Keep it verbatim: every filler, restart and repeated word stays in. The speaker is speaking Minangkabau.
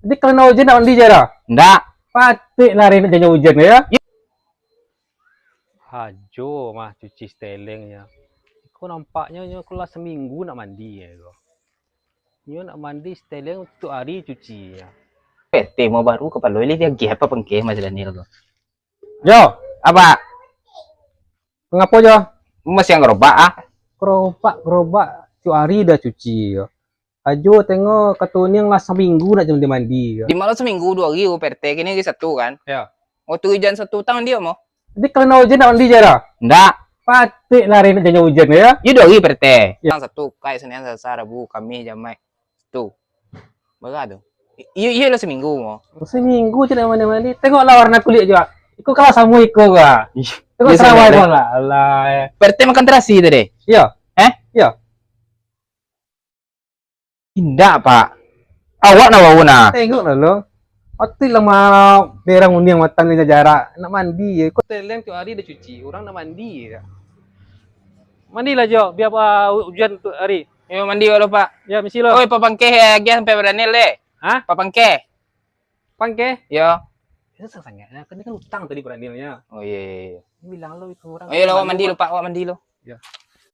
Jadi kalau nak ujan nak mandi je dah? Ndak. Patuik lah Rin nak janyo ujan ya. Hajo mah cuci seteleng nyo. Iko nampaknyo nyo ko lah saminggu nak mandi ya ko. Nyo nak mandi seteleng tiok ari cuci ya. P T mau baru kapalo ilih diagiah apa pengkeh Mas Daniel ko. Yo, apa? Ngapo jo? Masih yang gerobak ah. Gerobak, gerobak tiok ari dah cuci yo. Ajo tengok kato niang lah saminggu nak janyo mandi yo. Di malam saminggu dua hari ko P R T kini hari Sabtu kan? Ya. Waktu hujan satu tang mandi mo. Jadi kalau nak ujan nak mandi je dah? Ndak. Patuik lah Rin nak janyo ujan ya. Yo dua hari P R T. Ya. Tang Sabtu, Kai, Senin, Selasa, Rabu, Kamih, Jamaik. Tu. Bara tu? I- Iyo iyo lah saminggu mo. Saminggu je nak mandi-mandi. Tengoklah warna kulit juga. Iko kalah samo iko ga. Ih, tengok sarawai lah. Alah. P R T makan terasi tadi? Iyo. Eh? Iyo. Indak, Pak. Awak nak bau nah. Tengoklah lo. Otik lah ma- berang uniang matang ni jarak. Nak mandi ya. Kok teleng tiok hari dah cuci. Orang nak mandi ya. Mandilah jo, biar uh, ujan tu hari. Yo mandi dulu, Pak. Ya, misi lo. Oi, Pak Pangkeh, agiah sampai Daniel deh. Hah? Pak Pangkeh. Pangkeh? Yo. Susah sangat. Nah, kan kan utang tadi Danielnya. Oh iya iya. Bilang lo itu orang. Oh iya, awak mandi lo, Pak, awak mandi lo. Ya.